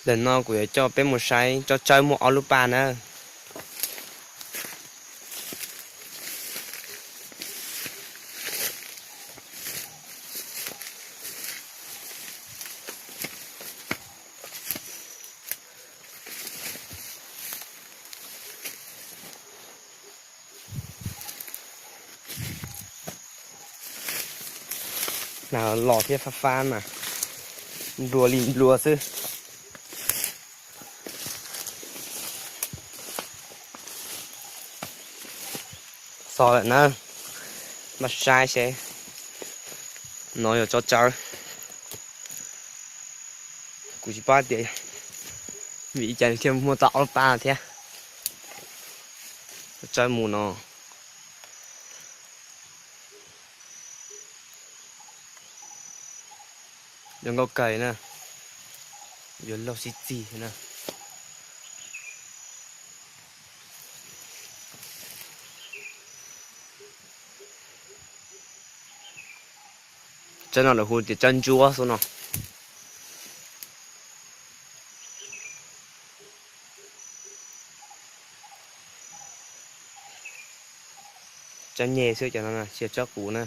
Ntawm no kuv yuav coj peb mus saib tsob tsawb muaj ob lub paj na. Los thiab fab fab mas nplua li nplua xwb. Xo lawm na, mas saib seb no yog tsob tsawb. Kuv tsis paub tias vim li cas nws thiaj muaj tau ob lub paj thiab. Tsob tsawb mus no. Yuav nkauj kawg na, yuav laug sib txig na. Tsob no lawv hu tias tsob ntsuab xwb no. Tsob nyeg xwb cov no, tsis yog tsob qus na.